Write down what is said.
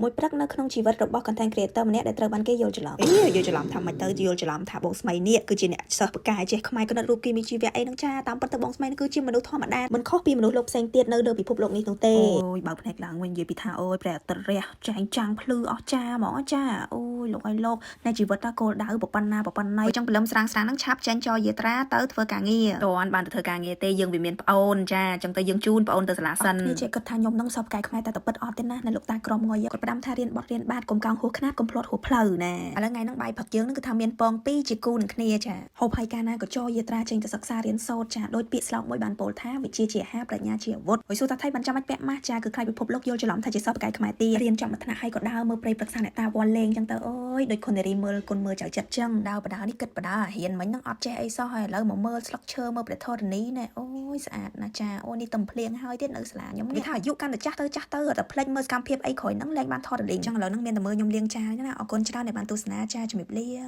មួយព្រឹកនៅក្នុងជីវិតរបស់ content creator ម្នាក់ដែលត្រូវបានគេយល់ច្រឡំអេយល់ច្រឡំថាមិនទៅយល់ច្រឡំថាបងស្មៃនេះគឺជាអ្នកសិស្សពូកែចេះខ្មែរគណិតរូបគីមីជីវៈអីហ្នឹងចាតាមពិតទៅបងស្មៃនេះគឺជាមនុស្សធម្មតាមិនខុសពីមនុស្សលោកផ្សេងទៀតនៅលើពិភពលោកនេះនោះទេអូយបើភ្នែកឡើងវិញនិយាយពីថាអូយព្រះអាទិត្យរះចែងចាំងភ្លឺអស់ចាហ្មងចាអូយលោកអើយលោកនៃជីវិតតាគោលដៅប៉ុណ្ណាប៉ុណ្ណៃចង់ព្រលឹមស្រាងស្រាងហ្នឹងឆាប់ចេញចយាត្រាទៅធ្វើការងារតន់បានទៅធ្វើការងារទេយើងវាមានប្អូនចាអញ្ចឹងទៅយើងជូនប្អូនទៅសាលាសិននេះចេះគិតថាខ្ញុំនឹងសពកែខ្មែរតែតពិតអត់ទេណានៅលោកតាក្រមងុយគាត់ផ្ដាំថារៀនបត់រៀនបាតកុំកោងហួសខ្នាតកុំភ្លាត់ហួសផ្លូវណាឥឡូវថ្ងៃហ្នឹងបាយផឹកយើងហ្នឹងគឺថាមានពងពីរជាគូនឹងគ្នាចាហូបហើយកាលណាក៏ចយាត្រាចេញទៅសិក្សារៀនសូត្រចាដោយពាក្យស្លោកមួយបានពោលថាវិជ្ជាជាអាហារប្រាជ្ញាជាអាវុធហើយសួរថាថៃបានចាំបាច់ពាក់ម៉ាស់ចាគឺខ្លាចពិភពលោកយល់ច្រឡំថាជាសិស្សបកែខ្មែរទីរៀនចំមួយថ្នាក់ហើយក៏ដើរមើលព្រៃព្រឹក្សាអ្នកតាវល់លេងចឹងទៅអូយដូចខុននារីមើលគុណមើលចៅចិត្តចឹងដើរបដានេះគិតបដារៀនមិញហ្នឹងអត់ចេះអីសោះហើយឥឡូវមកមើលស្លឹកឈើមើលព្រះធរណីណែអូយស្អាតណាស់ចាអូនេះតំភ្លៀងហើយទៀតនៅសាលាខ្ញុំនេះថាអាយុកាន់តែចាស់ទៅចាស់ទៅតែភ្លេចមើលសកម្មភាពអីក្រោយហ្នឹងលែងបានថតរលីងចឹងឥឡូវហ្នឹងមានតែមើលខ្ញុំលាងចានណាអរគុណច្រើនដែលបានទស្សនាចាជំរាបលា។